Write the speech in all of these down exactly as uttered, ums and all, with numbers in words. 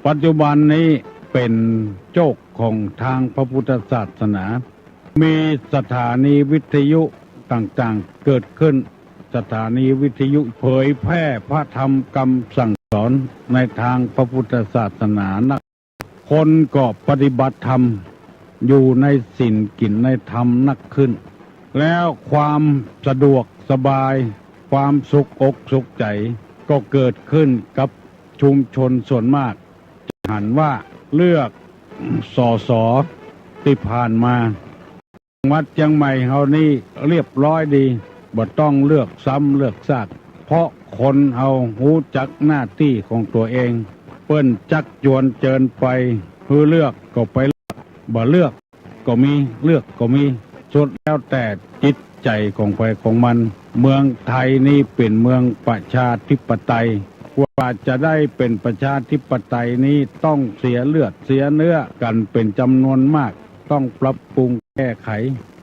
ปัจจุบันนี้เป๋นโจคของตางพระพุทธศาสนา มีสถานีวิทยุต่างๆ เกิดขึ้น สถานีวิทยุเผยแพร่พระธรรมกำสั่งสอนในตางพระพุทธศาสนานัก คนก็ปฏิบัติธรรมอยู่ในศีลกิ๋นในธรรมนักขึ้น แล้วความสะดวกสบาย ความสุขอกสุขใจ๋ก็เกิดขึ้นกับชุมชนส่วนมาก จะหันว่าเลือก สส ตี้ผ่านมา จังหวัดเจียงใหม่เฮานี้เรียบร้อยดี บ่ต้องเลือกซ้ำเลือกซาก เพราะคนเฮาฮู้จักหน้าตี้ของตั๋วเอง เปิ้นจักจวนเจิญไป หื้อเลือกก็ไปเลือก บ่เลือกก็มี เลือกก็มี สุดแล้วแต่จิตใจ๋ของใผของมัน เมืองไทยนี้เป๋นเมืองประชาธิปไตย กว่าจะได้เป๋นประชาธิปไตยนี้ต้องเสียเลือดเสียเนื้อกั๋นเป๋นจ๋ำนวนมาก ต้องปรับปรุงแก้ไข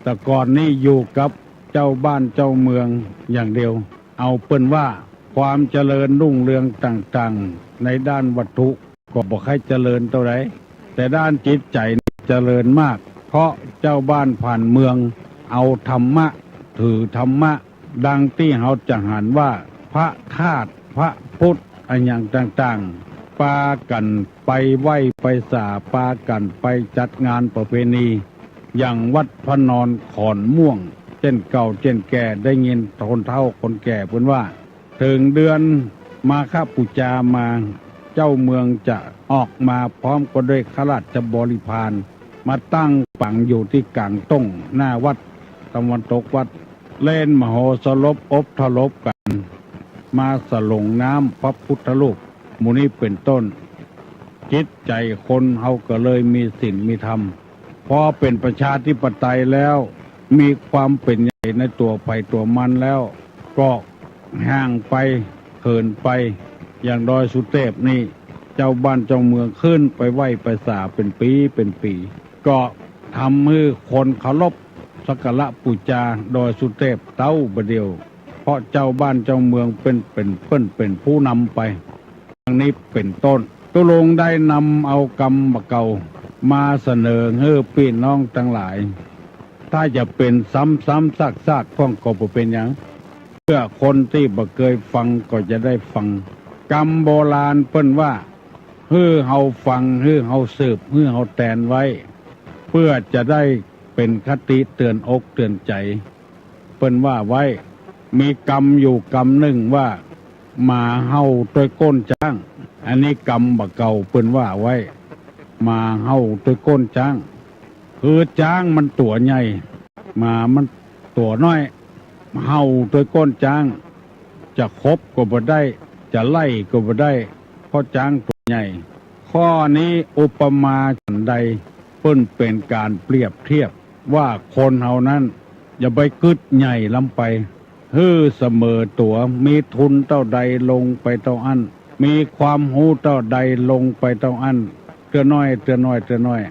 แต่ก่อนนี้อยู่กับเจ้าบ้านเจ้าเมืองอย่างเดียว เอาเปิ้นว่าความเจริญรุ่งเรืองต่างๆ ในด้านวัตถุก็บ่ค่อยเจริญเต้าใด แต่ด้านจิตใจ๋นี่เจริญมาก เพราะเจ้าบ้านผ่านเมืองเอาธรรมะ ถือธรรมะ ดังตี้เฮาจะหันว่าพระธาตุ พระพุทธ อะหยังต่างๆ ปากั๋นไปไหว้ไปสา ปากั๋นไปจัดงานประเพณี อย่างวัดพระนอนขอนม่วง เจ้นเก่าเจ้นแก่ ได้ยินคนเฒ่าคนแก่เปิ้นว่า เถิงเดือนมาฆบูชามา เจ้าเมืองจะออกมาพร้อมก็ด้วยข้าราชบริพาร มาตั้งปังอยู่ตี้ก๋างต้งหน้าวัด ตะวันตกวัด เล่นมโหสถบอบถลบกั๋น มาสรงน้ำพระพุทธรูป หมู่นี้เป๋นต้น จิตใจ๋คนเฮาก็เลยมีศีลมีธรรม พอเป๋นประชาธิปไตยแล้ว มีความเป๋นใหญ่ในตั๋วใผตั๋วมันแล้ว ก็ห่างไป เขินไป อย่างดอยสุเทพนี่ เจ้าบ้านเจ้าเมืองขึ้นไปไหว้ไปสาเป๋นปี๋เป๋นปี๋ ก็ทำหื้อคนเคารพสักการะบูชาดอยสุเทพเต้าบ่าเดี่ยว เพราะเจ้าบ้านเจ้าเมืองเป๋น เป๋น เปิ้นเป๋นผู้นำไป ดังนี้เป๋นต้น ตุ๊ลุงได้นำเอากำบ่าเก่ามาเสนอหื้อปี้น้องตังหลาย ถ้าจะเป๋นซ้ำๆ ซากๆ พ่องก็บ่เป๋นหยัง เปื้อคนตี้บ่เกยฟังก็จะได้ฟัง กำโบราณเปิ้นว่า หื้อเฮาฟัง หื้อเฮาสืบ หื้อเฮาแตนไว้ เปื้อจะได้เป๋นคติเตื๋อนอกเตื๋อนใจ๋ เปิ้นว่าไว้ มีกำอยู่กำนึ่งว่า หมาเห่าตวยก้นจ๊าง อันนี้กำบ่าเก่าเปิ้นว่าไว้ หมาเห่าตวยก้นจ๊าง คือจ๊างมันตั๋วใหญ่ หมามันตั๋วน้อย เห่าตวยก้นจ๊าง จะขบก็บ่ได้ จะไล่ก็บ่ได้ เพราะจ๊างตั๋วใหญ่ ข้อนี้อุปมาฉันใด เปิ้นเป๋นก๋านเปรียบเทียบว่าคนเฮานั้น อย่าไปกึ๊ดใหญ่ล้ำไป หื้อเสมอตั๋ว มีทุนเต้าใดลงไปเต้าอั้น มีความฮู้เต้าใดลงไปเต้าอั้น เตื้อน้อย เตื้อน้อย เตื้อน้อย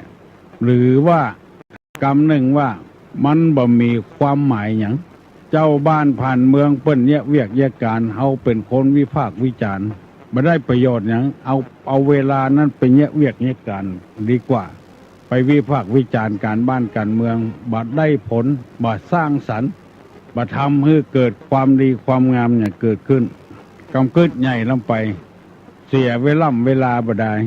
หรือว่ากำนึ่งว่า มันบ่มีความหมายหยัง เจ้าบ้านผ่านเมืองเปิ้นเยียะเวียกเยียะก๋าน เฮาเป๋นคนวิพากษ์วิจารณ์ บ่ได้ประโยชน์หยัง เอา เอาเวลานั้นไปเยียะเวียกเยียะก๋านดีกว่า ไปวิพากษ์วิจารณ์ก๋านบ้านก๋านเมือง บ่ได้ผล บ่สร้างสรรค์ บ่ทำหื้อเกิดความดีความงามหยังเกิดขึ้น กำกึ๊ดใหญ่ล้ำไป เสียเวล่ำเวลาบ่ดาย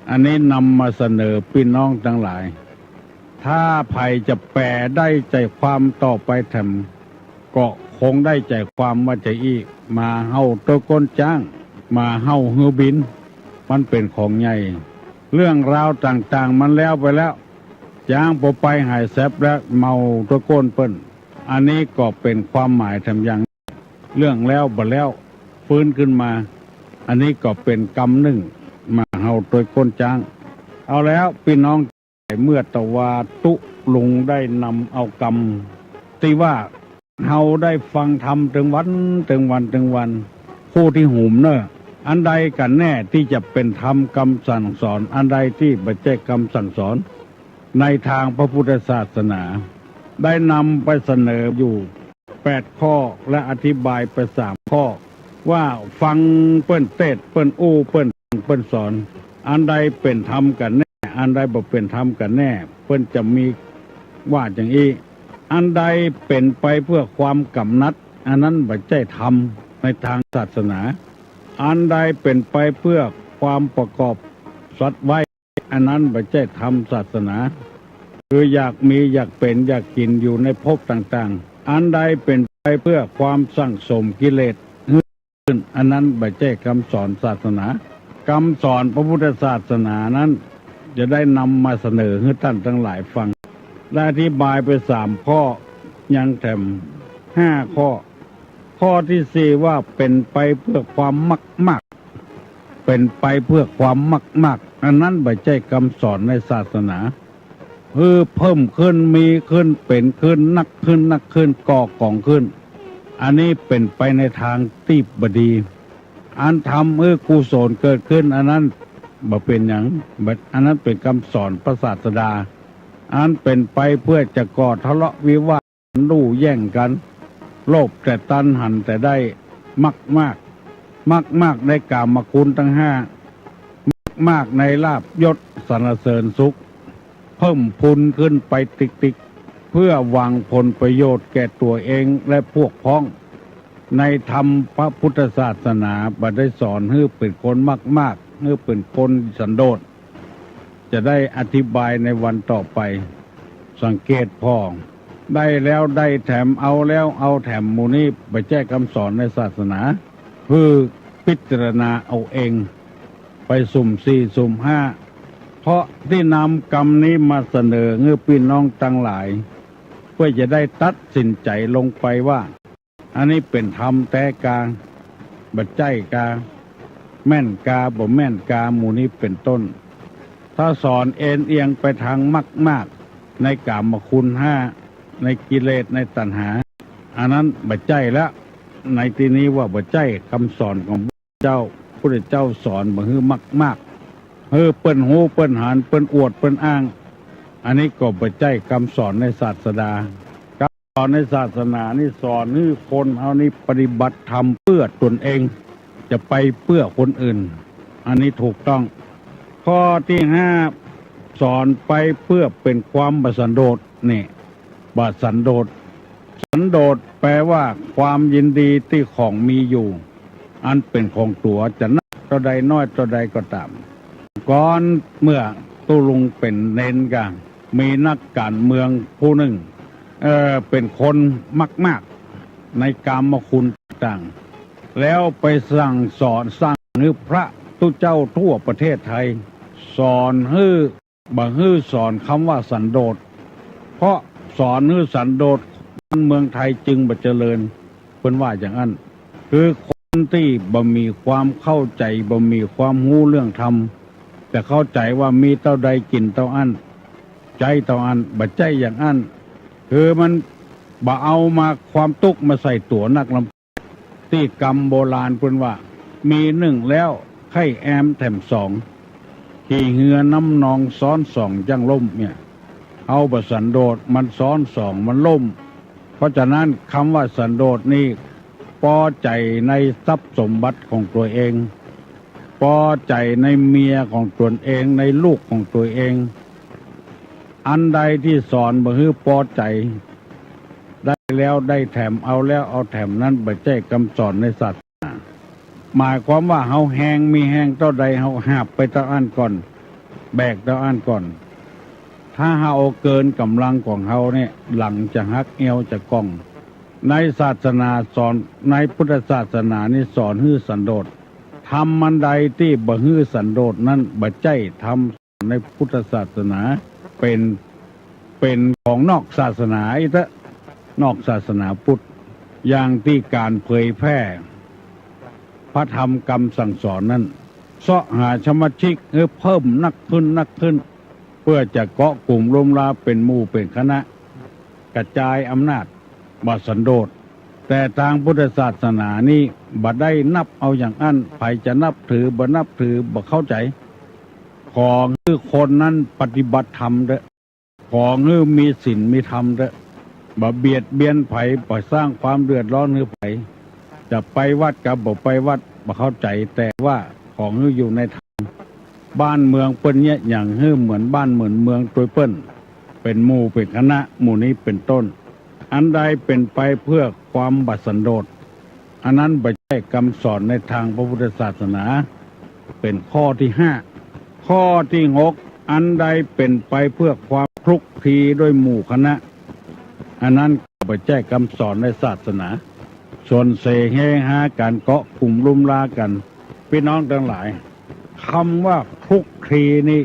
อันนี้นำมาเสนอปี้น้องตังหลาย ถ้าใผจะแป๋ได้ใจ๋ความต่อไปแถม ก็คงได้ใจ๋ความว่าจะอี้ หมาเห่าตวยก้นจ๊าง หมาเห่าหื้อบิน มันเป๋นของใหญ่ เรื่องราวต่างๆ มันแล้วไปแล้ว จ๊างปอไปหายแซบแล้ว เห่าตวยก้นเปิ้น อันนี้ก็เป๋นความหมายแถมอย่าง เรื่องแล้วบ่แล้ว ฟื้นขึ้นมา อันนี้ก็เป๋นกำนึ่ง หมาเห่าตวยก้นจ๊าง เอาแล้วปี้น้อง เมื่อตะวาตุ๊ลุงได้นำเอากำตี้ว่า เฮาได้ฟังธรรมเถิงวันเถิงวันเถิงวัน คู่ตี้หุมเน่อ อันใดกั๋นแน่ตี้จะเป๋นธรรมกำสั่งสอน อันใดตี้บ่ใจ้กำสั่งสอน ในตางพระพุทธศาสนา ได้นำไปเสนออยู่แปดข้อ และอธิบายไปสามข้อ ว่าฟังเปิ้นเตสน์ เปิ้นอู้ เปิ้น เปิ้นสอน อันใดเป๋นธรรมกั๋นแน่ อันใดบ่เป๋นธรรมกั๋นแน่ เปิ้นจะมีว่าอย่างอี้ อันใดเป๋นไปเพื่อความกำหนัด อันนั้นบ่ใจ้ธรรมในตางศาสนา อันใดเป๋นไปเพื่อความประกอบสัตว์ไว้ อันนั้นบ่ใจ้ธรรมศาสนา คืออยากมีอยากเป๋นอยากกิ๋นอยู่ในภพต่างๆ อันใดเป๋นไปเพื่อความสั่งสมกิเลสหื้อขึ้น อันนั้นบ่ใจ้กำสอนศาสนา กำสอนพระพุทธศาสนานั้น จะได้นำมาเสนอหื้อต้านตังหลายฟัง ได้อธิบายไปสามข้อ ยังแถมห้าข้อ ข้อตี้สี่ว่าเป๋นไปเพื่อความมากๆ เป๋นไปเพื่อความมากๆ อันนั้นบ่ใจ้กำสอนในศาสนา คือเพิ่มขึ้น มีขึ้น เป๋นขึ้น นักขึ้น นักขึ้น ก่อกองขึ้น อันนี้เป๋นไปในตางตี้บ่ดี อันทำหื้อกุศลเกิดขึ้น อันนั้นบ่เป๋นหยัง อันนั้นเป๋นกำสอนพระศาสดา อันเป๋นไปเพื่อจะก่อทะเลาะวิวาท ลู่แย่งกั๋น โลภแต่ตัณ หันแต่ได้มากๆ มากๆ ในกามคุณตังห้า มากๆ ในลาภยศสรรเสริญสุข เพิ่มพูนขึ้นไปติ๊กๆ เพื่อหวังผลประโยชน์แก่ตั๋วเองและพวกพ้อง ในธรรมพระพุทธศาสนาบ่ได้สอนหื้อเป๋นคนมากๆ หื้อเป๋นคนสันโดษ จะได้อธิบายในวันต่อไป สังเกตผ่อ ได้แล้วได้แถม เอาแล้วเอาแถม หมู่นี้บ่ใจ้กำสอนในศาสนา คือพิจารณาเอาเอง ไปสุ่มสี่สุ่มห้า เพราะตี้นำกำนี้มาเสนอหื้อปี้น้องตังหลาย เพื่อจะได้ตัดสินใจ๋ลงไปว่า อันนี้เป๋นธรรมแต๊กา บ่ใจ้กา แม่นกา บ่แม่นกา หมู่นี้เป๋นต้น ถ้าสอนเอนเอียงไปตางมากๆ ในกามคุณห้า ในกิเลส ในตัณหา อันนั้นบ่ใจ้แล้ว ในตี้นี้ว่าบ่ใจ้กำสอนของพุทธเจ้า พุทธเจ้าสอนบ่หื้อมากๆ หื้อเปิ้นฮู้เปิ้นหัน เปิ้นอวดเปิ้นอ้าง อันนี้ก็บ่ใจ้กำสอนในศาสดา กำสอนในศาสนานี่สอนหื้อคนเฮานี่ปฏิบัติธรรมเพื่อตนเอง จะไปเพื่อคนอื่น อันนี้ถูกต้อง ข้อตี้ห้า สอนไปเพื่อเป๋นความบ่สันโดษ นี่ บ่สันโดษ สันโดษแปลว่าความยินดีตี้ของมีอยู่ อันเป๋นของตั๋ว จะนักเต้าใดน้อยเต้าใดก็ต๋าม ก่อนเมื่อตุ๊ลุงเป๋นเณรกา มีนักก๋านเมืองผู้นึ่ง เอ่อ เป๋นคนมากๆ ในกามคุณต่างๆ แล้วไปสั่งสอน สั่งหื้อพระตุ๊เจ้าทั่วประเทศไทย สอนหื้อ บ่หื้อสอนกำว่าสันโดษ เพราะสอนหื้อสันโดษ บ้านเมืองไทยจึงบ่เจริญ เปิ้นว่าอย่างอั้น คือคนตี้บ่มีความเข้าใจ๋ บ่มีความฮู้เรื่องธรรม จะเข้าใจ๋ว่ามีเต้าใดกิ๋นเต้าอั้น ใจ๊เต้าอั้น บ่ใจ้อย่างอั้น คือมันบ่เอามาความตุ๊กข์มาใส่ตั๋วนักลำ ตี้กำโบราณเปิ้นว่า มีนึ่งแล้วใค่แอมแถมสอง ขี่เฮือน้ำนองซ้อนสองจั้งล่ม เนี่ย เฮาบ่สันโดษ มันซ้อนสอง มันล่ม เพราะฉะนั้นกำว่าสันโดษนี่ ปอใจ๋ในทรัพย์สมบัติของตั๋วเอง ปอใจ๋ในเมียของตนเอง ในลูกของตั๋วเอง อันใดตี้สอนบ่หื้อปอใจ๋ ได้แล้วได้แถม เอาแล้วเอาแถม นั้นบ่ใจ้กำสอนในศาสนา หมายความว่าเฮาแฮง มีแฮงเต้าใด เฮาหาบไปเต้าอั้นก่อน แบกเต้าอั้นก่อน ถ้าเฮาเอาเกินก๋ำลังของเฮาเนี่ย หลังจะหัก เอวจะก่อง ในศาสนาสอน ในพุทธศาสนานี่สอนหื้อสันโดษ ธรรมอันใดตี้บ่หื้อสันโดษนั้น บ่ใจ้ธรรมในพุทธศาสนา เป๋น เป๋นของนอกศาสนาอี้เต๊อะ นอกศาสนาพุทธ อย่างตี้ก๋านเผยแผ่พระธรรมกำสั่งสอนนั้น เซาะหาสมาชิกหื้อเพิ่มนักขึ้น นักขึ้น เปื้อจะเกาะกุ๋มรุมราเป๋นหมู่เป๋นคณะ กระจายอำนาจ บ่สันโดษ แต่ตางพุทธศาสนานี้บ่ได้นับเอาอย่างอั้น ใผจะนับถือบ่นับถือบ่เข้าใจ๋ ขอหื้อคนนั้นปฏิบัติธรรมเต๊อะ ขอหื้อมีศีลมีธรรมเต๊อะ บ่เบียดเบียนใผ บ่สร้างความเดือดร้อนหื้อใผ จะไปวัดกับบ่ไปวัดบ่เข้าใจ๋ แต่ว่าขอหื้ออยู่ในธรรม บ้านเมืองเปิ้นเยียะหยังหื้อเหมือนบ้านเหมือนเมืองตวยเปิ้น เป๋นหมู่เป๋นคณะ หมู่นี้เป๋นต้น อันใดเป๋นไปเพื่อความบ่สันโดษ อันนั้นบ่ใจ้กำสอนในตางพระพุทธศาสนา เป๋นข้อตี้ห้า ข้อตี้หก อันใดเป๋นไปเพื่อความคลุกคลีด้วยหมู่คณะ อันนั้นก็บ่ใจ้กำสอนในศาสนา ส่วนเสเฮฮากั๋นเกาะกุ่มลุ่มลากั๋น ปี้น้องตังหลาย กำว่าคลุกคลีนี่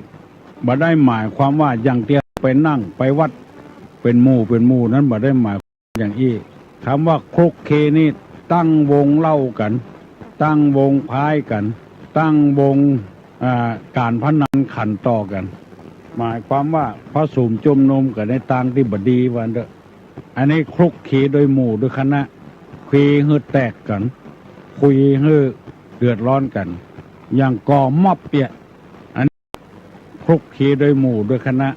บ่ได้หมายความว่าอย่างตี้ไปนั่งไปวัดเป๋นหมู่เป๋นหมู่ นั้นบ่ได้หมายความอย่างอี้ กำว่าคลุกคลีนี่ตั้งวงเหล้ากั๋น ตั้งวงพายกั๋น ตั้งวง อ่า ก๋านพนันขันต่อกั๋น หมายความว่าผสมจุมนุมกั๋นในตางตี้บ่ดีว่าอั้นเต๊อะ อันนี้คลุกคลีด้วยหมู่ด้วยคณะ คลีหื้อแตกกั๋น คลีหื้อเดือดร้อนกั๋น อย่างก่อม็อบเนี่ย อันนี้คลุกคลีด้วยหมู่ด้วยคณะ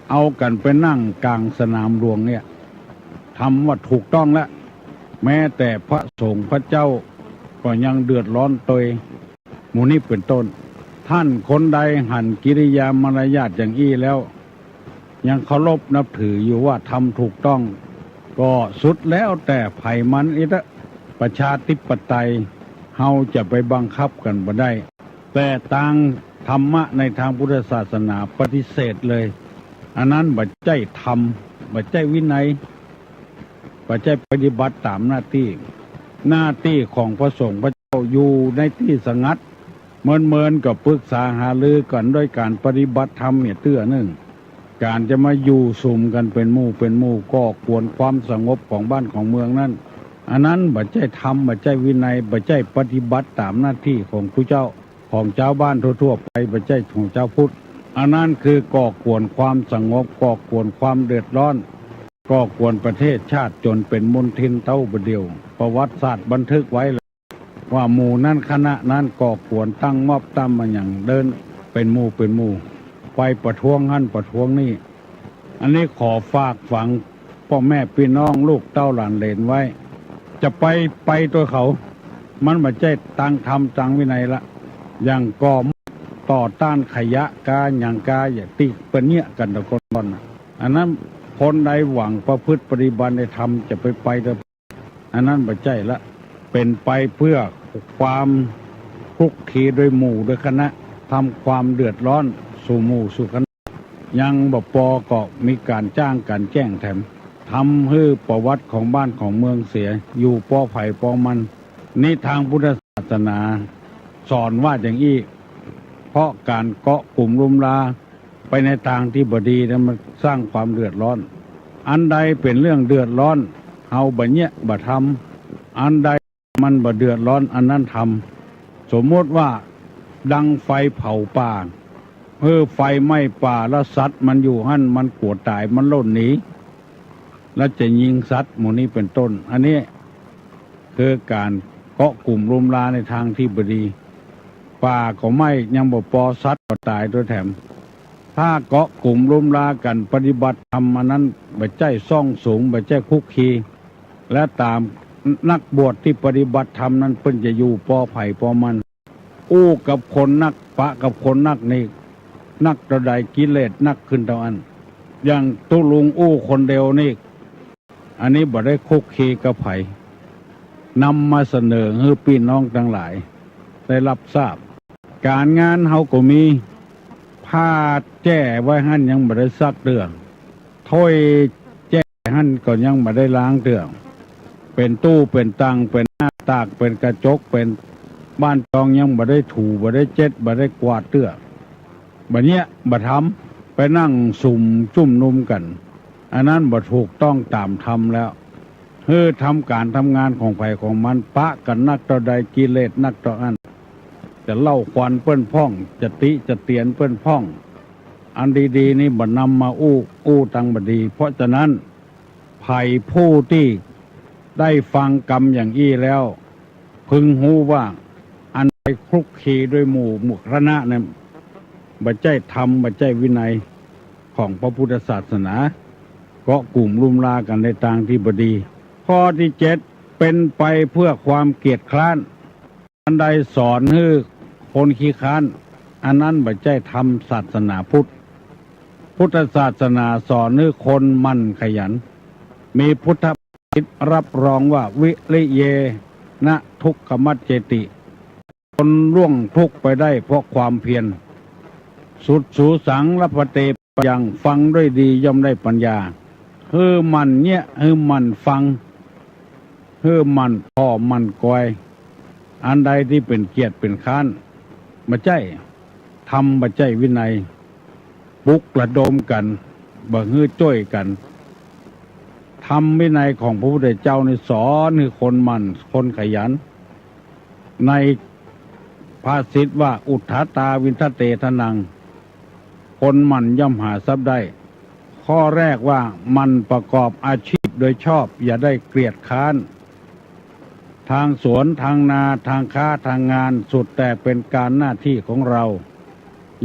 เอากั๋นไปนั่งก๋างสนามหลวงเนี่ย กำว่าถูกต้องแล้ว แม้แต่พระสงฆ์พระเจ้าก็ยังเดือดร้อนตวย หมู่นี้เป๋นต้น ต้านคนใดหันกิริยามารยาทอย่างอี้แล้ว ยังเคารพนับถืออยู่ว่าทำถูกต้อง ก็สุดแล้วแต่ใผมันอี้เต๊อะ ประชาธิปไตย เฮาจะไปบังคับกั๋นบ่ได้ แต่ตางธรรมะในตางพุทธศาสนาปฏิเสธเลย อันนั้นบ่ใจ้ธรรม บ่ใจ้วินัย บ่ใจ้ปฏิบัติต๋ามหน้าตี้ หน้าตี้ของพระสงฆ์พระเจ้าอยู่ในตี้สงัด เมินๆ ก็ปรึกษาหารือกั๋นด้วยก๋านปฏิบัติธรรมเนี่ยเตื้อนึ่ง ก๋านจะมาอยู่สุมกั๋นเป๋นหมู่เป๋นหมู่ ก่อกวนความสงบของบ้านของเมืองนั้น อันนั้นบ่ใจ้ธรรม บ่ใจ้วินัย บ่ใจ้ปฏิบัติต๋ามหน้าตี้ของผู้เจ้า ของจาวบ้านทั่วๆ ไป บ่ใจ้ของจาวพุทธ อันนั้นคือก่อกวนความสงบ ก่อกวนความเดือดร้อน ก่อกวนประเทศชาติจ๋นเป๋นมลทินเต้าบ่าเดี่ยว ประวัติศาสตร์บันทึกไว้แล้ว ว่าหมู่นั้นคณะนั้นก่อกวนตั้งม็อบตั้งอะหยังเดินเป๋นหมู่เป๋นหมู่ ไปประท้วงหั้นประท้วงนี่ อันนี้ขอฝากฝังป้อแม่ปี้น้องลูกเต้าหลานเหลนไว้ จะไปไปตวยเขา มันบ่ใจ้ตางธรรมตางวินัยละ อย่างก่อต่อต้านขยะกาหยังกา อย่างตี้เปิ้นเยียะกั๋นตะก่อนน่ะ อันนั้นคนใดหวังประพฤติปฏิบัติในธรรมจะไปไปตวย อันนั้นบ่ใจ้ละ เป๋นไปเพื่อความคลุกคลีด้วยหมู่ด้วยคณะ ทำความเดือดร้อนสู่หมู่สู่คณะ ยังบ่ปอก็มีก๋านจ้างก๋านแจ้งแถม ทำหื้อประวัติของบ้านของเมืองเสีย อยู่ปอใผปอมัน นี่ตางพุทธศาสนาสอนว่าอย่างอี้ เพราะก๋านเกาะกุ่มลุ่มลา ไปในตางตี้บ่ดีนั้นมันสร้างความเดือดร้อน อันใดเป๋นเรื่องเดือดร้อน เฮาบ่เยียะบ่ทำ อันใดมันบ่เดือดร้อนอันนั้นทำ สมมุติว่าดังไฟเผาป่า เออ ไฟไหม้ป่าแล้วสัตว์มันอยู่หั้นมันกั๋วต๋ายมันล่นหนี แล้วจะยิงสัตว์หมู่นี้เป๋นต้น อันนี้คือก๋านเกาะกุ่มลุ่มลาในตางตี้บ่ดี ป่าก็ไหม้ยังบ่ปอสัตว์ก็ต๋ายตวยแถม ถ้าเกาะกุ่มลุ่มลากั๋นปฏิบัติธรรมอันนั้นบ่ใจ้ซ่องสุม บ่ใจ้คลุกคลี และต๋ามนักบวชตี้ปฏิบัติธรรมนั้นเปิ้นจะอยู่ปอใผปอมัน อู้กับคนนักปะกับคนนักนี่ นักเต้าใดกิเลสนักขึ้นเต้าอั้น อย่างตุ๊ลุงอู้คนเดียวนี่ อันนี้บ่ได้คลุกคลีกับใผ นำมาเสนอหื้อปี้น้องตังหลายได้รับทราบ ก๋านงานเฮาก็มี ผ้าแจ้ไว้หั้นยังบ่ได้ซักเตื้อ ถ้วยแจ้หั้นก็ยังบ่ได้ล้างเตื้อ เป๋นตู้เป๋นตัง เป๋นหน้าต่าง เป๋นกระจก เป๋นบ้านจองยังบ่ได้ถู บ่ได้เจ็ด บ่ได้กวาดเตื้อ บ่เยียะบ่ทำ ไปนั่งสุมจุมนุมกั๋น อันนั้นบ่ถูกต้องต๋ามธรรมแล้ว หื้อทำก๋านทำงานของใผของมัน ปะกั๋นนักเต้าใดกิเลสนักเต้าอั้น จะเล่าขวัญเปิ้นพ่อง จะติจะเตียนเปิ้นพ่อง อันดีๆ นี่บ่นำมาอู้ อู้ตังบ่ดี เพราะฉะนั้น ใผผู้ตี้ได้ฟังกำอย่างอี้แล้ว พึงฮู้ว่าอันใดคลุกคลีด้วยหมู่หมู่คณะนั้น บ่ใจ้ธรรม บ่ใจ้วินัยของพระพุทธศาสนา เกาะกุ่มลุ่มลากั๋นในตางตี้บ่ดี ข้อตี้เจ็ด เป๋นไปเพื่อความเกียจคร้าน อันใดสอนหื้อคนขี้คร้าน อันนั้นบ่ใจ้ธรรมศาสนาพุทธ พุทธศาสนาสอนหื้อคนหมั่นขยัน มีพุทธภาษิตรับรองว่า วิริเยนะทุกขมัจเจติ คนล่วงทุกข์ไปได้เพราะความเพียร สุดสูสัง ละภันเต ปัญญัง ฟังด้วยดีย่อมได้ปัญญา หื้อหมั่นเยียะ หื้อหมั่นฟัง หื้อหมั่นผ่อหมั่นกอย อันใดตี้เป๋นเกียรติเป๋นค้าน บ่ใจ้ ธรรมบ่ใจ้วินัย ปลุกระดมกั๋น บ่หื้อจ้วยกั๋น ธรรมวินัยของพระพุทธเจ้านี่สอนหื้อคนหมั่นคนขยัน ในภาษิตว่า อุทธัตตา วินทะเต ธนัง คนหมั่นย่อมหาทรัพย์ได้ ข้อแรกว่าหมั่นประกอบอาชีพโดยชอบ อย่าได้เกียจคร้าน ทางสวน ทางนา ทางค้า ทางงาน สุดแต่เป๋นการหน้าตี้ของเรา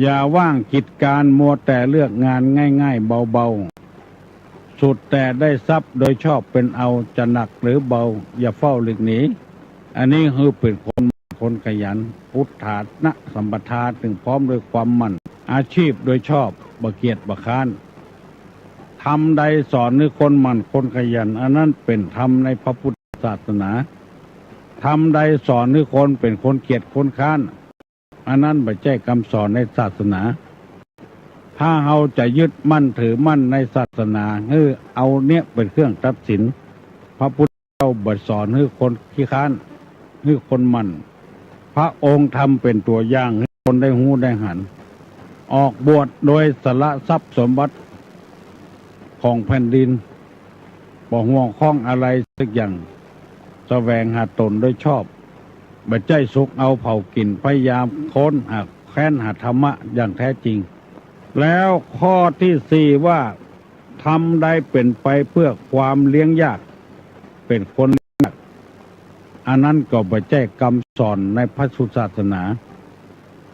อย่าว่างกิจการ มัวแต่เลือกงานง่ายๆ เบาๆ สุดแต่ได้ทรัพย์โดยชอบเป๋นเอา จะหนักหรือเบา อย่าเฝ้าหลีกหนี อันนี้คือเป๋นคน คนขยัน อุทธัตตะสัมปทา ตึงพร้อมด้วยความหมั่น อาชีพโดยชอบ บ่เกียจบ่คร้าน ธรรมใดสอนหื้อคนหมั่นคนขยัน อันนั้นเป๋นธรรมในพระพุทธศาสนา ธรรมใดสอนหื้อคนเป๋นคนเกียจคนคร้าน อันนั้นบ่ใจ้กำสอนในศาสนา ถ้าเฮาจะยึดมั่นถือมั่นในศาสนา หื้อเอาเนี้ยเป๋นเครื่องตัดสิน พระพุทธเจ้าบ่สอนหื้อคนขี้คร้าน หื้อคนหมั่น พระองค์ทำเป๋นตั๋วอย่างหื้อคนได้ฮู้ได้หัน ออกบวชโดยสละทรัพย์สมบัติของแผ่นดิน บ่ห่วงข้องอะไรสักอย่าง แสวงหาตนโดยชอบ บ่ใจ้สุกเอาเผากิ๋น พยายามค้นหาแคว้นหาธรรมะอย่างแท้จริง แล้วข้อตี้สี่ว่า ธรรมใดเป๋นไปเพื่อความเลี้ยงยาก เป๋นคนเลี้ยงยาก อันนั้นก็บ่ใจ้กำสอนในพระพุทธศาสนา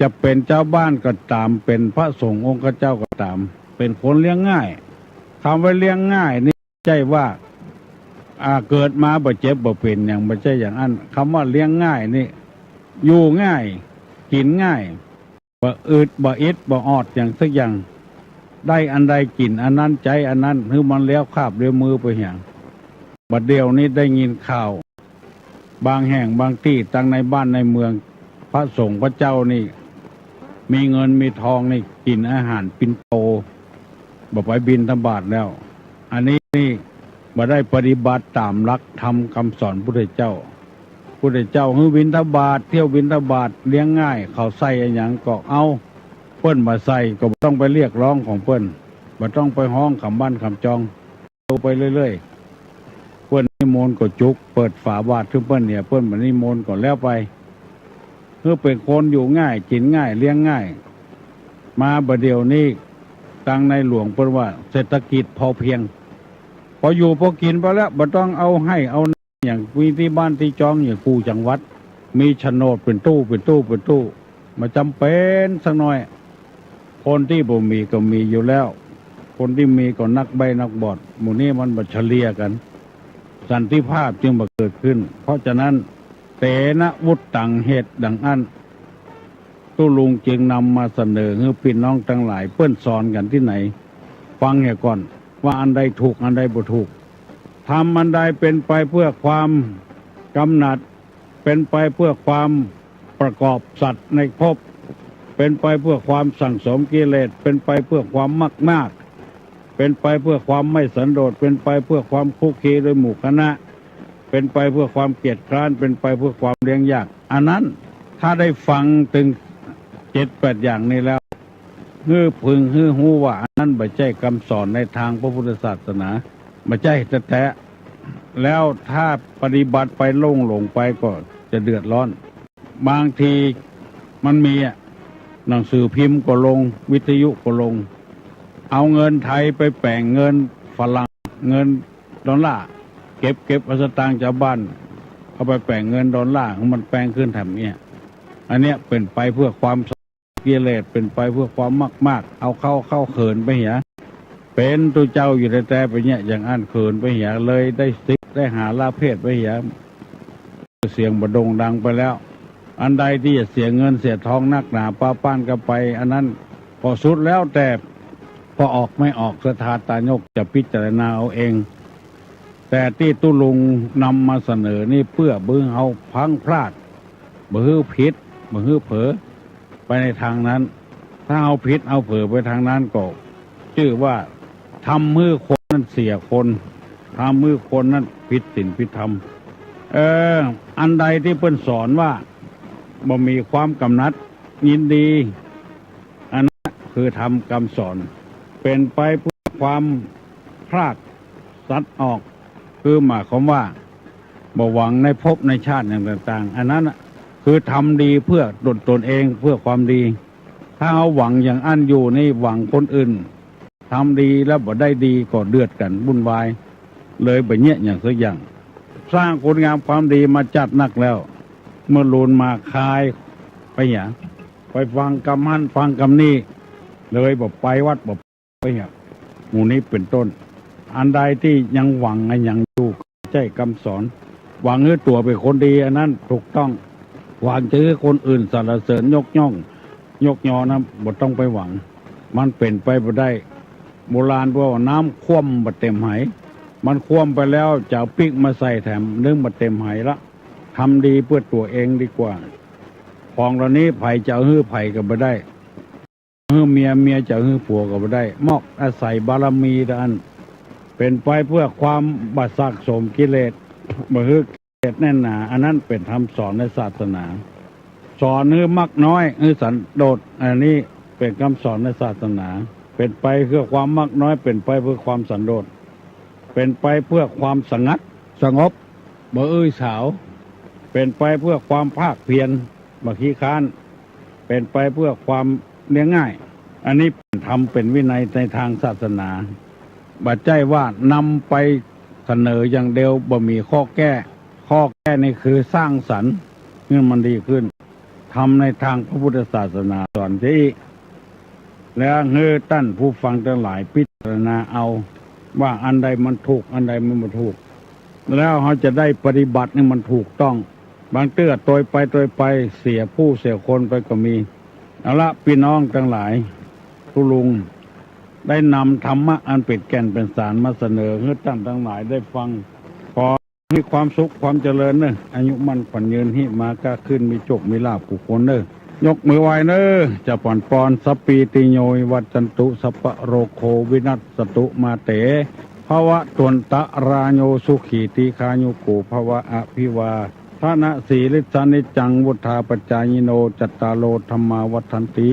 จะเป๋นจาวบ้านก็ต๋าม เป๋นพระสงฆ์องค์เจ้าก็ต๋าม เป๋นคนเลี้ยงง่าย กำว่าเลี้ยงง่ายนี่ ใจ้ว่า อ่า เกิดมาบ่เจ็บบ่เป๋นหยัง บ่ใจ้อย่างอั้น กำว่าเลี้ยงง่ายนี่ อยู่ง่าย กิ๋นง่าย บ่อึดบ่อิดบ่ออดหยังสักอย่าง ได้อันใดกิ๋นอันนั้น ใจ๊อันนั้น หื้อมันเลี้ยวคาบเลี้ยวมือไปหยัง บัดเดี่ยวนี้ได้ยินข่าว บางแห่งบางตี้ ตังในบ้านในเมือง พระสงฆ์พระเจ้านี่ มีเงินมีทองนี่ กิ๋นอาหารปิณโต บ่ไปบิณฑบาตแล้ว อันนี้นี่บ่ได้ปฏิบัติต๋ามหลักธรรมกำสอนพุทธเจ้า พุทธเจ้าหื้อบิณฑบาต เที่ยวบิณฑบาต เลี้ยงง่าย เขาใส่อะหยังก็เอา เปิ้นบ่ใส่ก็บ่ต้องไปเรียกร้องของเปิ้น บ่ต้องไปฮ้องกำบ้านกำจอง ไปเรื่อยๆ เปิ้นนิมนต์ก็จุก เปิดฝาบาตรหื้อเปิ้นเนี่ย เปิ้นบ่นิมนต์ก็แล้วไป หื้อเป๋นคนอยู่ง่าย กิ๋นง่าย เลี้ยงง่าย มาบ่าเดี่ยวนี้ ตังในหลวงเปิ้นว่าเศรษฐกิจพอเพียง พออยู่พอกิ๋นไปแล้ว บ่ต้องเอาไฮ่เอานา อย่างมีตี้บ้านตี้จอง อย่างกู้จังหวัด มีโฉนดเป๋นตู้ เป๋นตู้ เป๋นตู้ บ่จ๋ำเป๋นสักหน้อย คนตี้บ่มีก็มีอยู่แล้ว คนตี้มีก็นักใบ้นักบอด หมู่นี้มันบ่เฉลี่ยกั๋น สันติภาพจึงบ่เกิดขึ้น เพราะฉะนั้น เตนะ วุตตัง เหตุดังอั้น ตุ๊ลุงจึงนำมาเสนอหื้อปี้น้องตังหลาย เปิ้นสอนกั๋นตี้ไหน ฟังเหียก่อน ว่าอันใดถูก อันใดบ่ถูก ธรรมอันใดเป๋นไปเพื่อความกำหนัด เป๋นไปเพื่อความประกอบสัตว์ในภพ เป๋นไปเพื่อความสั่งสมกิเลส เป๋นไปเพื่อความมากๆ เป๋นไปเพื่อความไม่สันโดษ เป๋นไปเพื่อความคลุกคลีโดยหมู่คณะ เป๋นไปเพื่อความเกียจคร้าน เป๋นไปเพื่อความเลี้ยงยาก อันนั้น ถ้าได้ฟังตึงเจ็ดแปดอย่างนี้แล้ว หื้อพึงหื้อฮู้ว่าอันนั้นบ่ใจ้กำสอนในตางพระพุทธศาสนา บ่ใจ้แต๊ๆ แล้วถ้าปฏิบัติไปหลงๆ ไปก็จะเดือดร้อน บางทีมันมีอะ หนังสือพิมพ์ก็ลง วิทยุก็ลง เอาเงินไทยไปแป๋งเงินฝรั่ง เงินดอลลาร์ เก็บ เก็บเอาสตางค์จาวบ้าน เอาไปแป๋งเงินดอลลาร์ หื้อมันแปงขึ้นแถมเนี่ย อันเนี้ยเป๋นไปเพื่อความกิเลส เป๋นไปเพื่อความมากๆ เอาเข้า เข้าเขินไปเหีย เป๋นตุ๊เจ้าอยู่แต๊ๆ ไปเนี่ย อย่างอั้นเขินไปเหีย เลยได้สิทธิ์ได้หาลาภเพศไปเหีย เสียงบ่โด่งดังไปแล้ว อันใดตี้จะเสียเงินเสียทองนักหนาปะป๊านกั๋นไป อันนั้นก็สุดแล้วแต่ พอออกไม่ออก ศรัทธาตายกจะพิจารณาเอาเอง แต่ตี้ตุ๊ลุงนำมาเสนอนี่เปื้อบ่หื้อเฮาพลั้งพลาด บ่หื้อผิด บ่หื้อเผลอไปในตางนั้น ถ้าเฮาผิดเฮาเผลอไปตางนั้นก็จื้อว่าทำหื้อคนนั้นเสียคน ทำหื้อคนนั้นผิดศีลผิดธรรม เออ อันใดตี้เปิ้นสอนว่าบ่มีความกำหนัดยินดี อันนั้นคือธรรมกำสอน เป๋นไปเปื้อความพรากสัตว์ออก คือหมายความว่าบ่หวังในภพในชาติอย่างต่างๆ อันนั้นน่ะคือทำดีเปื้อตน ตนเอง เปื้อความดี ถ้าเฮาหวังอย่างอั้นอยู่นี่ หวังคนอื่นทำดีแล้วบ่ได้ดีก็เดือดกั๋นวุ่นวาย เลยบ่เยียะอย่างสักอย่าง สร้างคุณงามความดีมาจัดนักแล้ว เมื่อลูนมาคายไปเหีย ไปฟังกำหั้นฟังกำนี้ เลยบ่ไปวัดบ่ไปเหีย หมู่นี้เป๋นต้น อันใดตี้ยังหวังอะหยังอยู่ ใจ้กำสอน หวังหื้อตั๋วเป๋นคนดี อันนั้นถูกต้อง หวังจะหื้อคนอื่นสรรเสริญยกย่อง ยกยอนะ บ่ต้องไปหวัง มันเป๋นไปบ่ได้ โบราณว่าน้ำคว่ำบ่เต็มไห มันคว่ำไปแล้วจะเอาปิ๊กมาใส่แถมนึ่งบ่เต็มไหละ ทำดีเปื้อตั๋วเองดีกว่า ของเหล่านี้ใผจะเอาหื้อใผก็บ่ได้ หื้อเมีย เมียจะหื้อผัวก็บ่ได้ มอกอาศัยบารมีเต้าอั้น เป๋นไปเปื้อความบ่สะสมกิเลส บ่หื้อกิเลสแน่นหนา อันนั้นเป๋นธรรมสอนในศาสนา สอนหื้อมักน้อย หื้อสันโดษ อันนี้เป๋นกำสอนในศาสนา เป๋นไปเปื้อความมักน้อย เป๋นไปเปื้อความสันโดษ เป๋นไปเปื้อความสงัด สงบ บ่อื้อฉาว เป๋นไปเปื้อความภาคเพียร บ่ขี้คร้าน เป๋นไปเปื้อความเรียบง่าย อันนี้เป๋นธรรมเป๋นวินัยในตางศาสนา บ่ใจ้ว่านำไปเสนออย่างเดียวบ่มีข้อแก้ ข้อแก้นี่คือสร้างสรรค์หื้อมันดีขึ้น ธรรมในตางพระพุทธศาสนาสอนจะอี้ แล้วหื้อต้านผู้ฟังตังหลายพิจารณาเอา ว่าอันใดมันถูก อันใดมันบ่ถูก แล้วเฮาจะได้ปฏิบัติหื้อมันถูกต้อง บางเตื้อตวยไปตวยไป เสียผู้เสียคนไปก็มี เอาละ ปี้น้องตังหลาย ตุ๊ลุงได้นำธรรมะอันเป๋นแก่นเป๋นสารมาเสนอหื้อต้านตังหลายได้ฟัง ขอ มีความสุขความเจริญเน่อ อายุมั่นขวัญยืน หิมาก้าขึ้น มีโจคมีลาภกู้คนเน่อ ยกมือไหว้เน่อ จะปอนปอน สัพพีติโย วิวัชชันตุ สัพพะโรโค วินัสสตุ มาเต ภวัตวันตะราโย สุขี ทีฆายุโก ภวะ อภิวาทะนะสีลิสสะ นิจจัง วุฑฒาปจายิโน จัตตาโร ธัมมา วัฑฒันติ